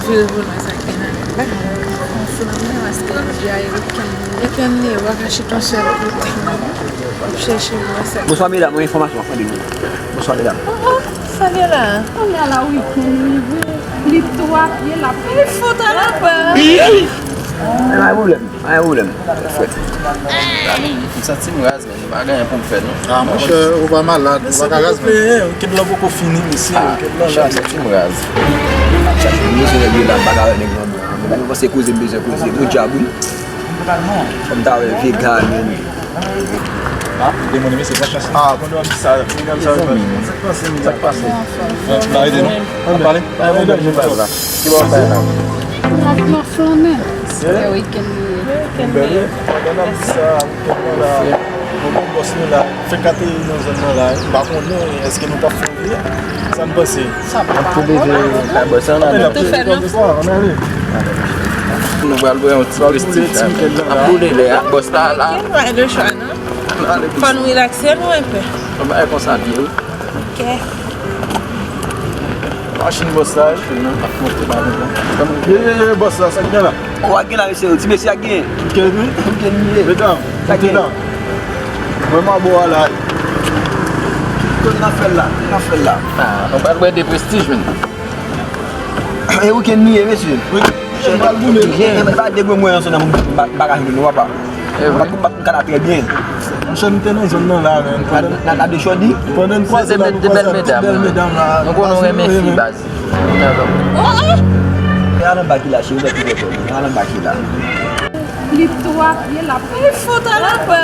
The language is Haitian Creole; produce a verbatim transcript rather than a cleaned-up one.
Vil Volan sa gen la. Yon flanmen, paske yo di a e weekend. Weekend li, w pa ka chita yon sèl kote. W ap chèche pou wè sa. Bonswa medam, yon enfòmasyon m ap mande nou. Bonswa medam. Oh, oh, sa gen la? Kounye a la weekend rive, li tou a pye, l ap... Li fout a la pa. Pa gen pwoblèm, pa gen pwoblèm, frè. M santi m raz. Pa gen anyen pou m fè non. Ah, monchè, ou pa malad, ou pa ka raz menm. Kèt lan poko fini, mesye, kèt lan la. Chèf, soti m raz. Chèf, m bezwen règle la, m pa ka wè nèg nan bwa. Mwen pa panse koze m bezwen koze, mwen djab wi. Fò m ta wè Vega menm. Ah, demoun mesye, pa chans. Ah, konnen w ap di sa, medam sa, sa k pase? N a rete non. N ap pale. Ki bò w fè la? N ap nan flanmen. Se weekend li ye. Bèl wi. Pandan n ap di sa, weekend lan la, nou gen bòs nou la, fèk ateri nan zòn nan la, m pa konnen èske nou t ap fè anyen. Sa n panse? N ap tou leve kay bòs lan, n ale. Tou fè nan fò. N ale. Nou pral bwè yon ti prestij la. N ap boule lè ak bòs la la. Gen pa de chwa non. N ale. Fò nou relakse nou enpe. Yon bagay konsa byen wi. Ok. Machin bòs la, wi. Machin nan ap monte pa lontan. Ye, ye, ye, bòs la, sa k gen la? Ou a gen la, mesye, ti mesye a gen. Ou gen, wi. Ou gen, wi. Medam, sa k gen la? Mwen m a bò a la. Kote n ap fè l la? Kote n ap fè l la? Ah, nou pral bwè de prestij, menn. E weekend li ye, mesye. Wi. Chèche, m pral boule. Chèche, m pa de gwo mwen ansanm nan, m pa, m pa ka jwenn nou, papa. E vre. M pa, m pa, m ka la trè byen. Monchè, nou te nan zòn nan la, menm. N a, n a, n a de chòdi. Pandan n kwaze la, nou kwaze ak tout bèl medam la. Nou konnen w renmen fi, baz. E al anba ki la, cheri, ou wè ki bèl. Al anba ki la. Li tou a pye, l ap... Li fout a la pa.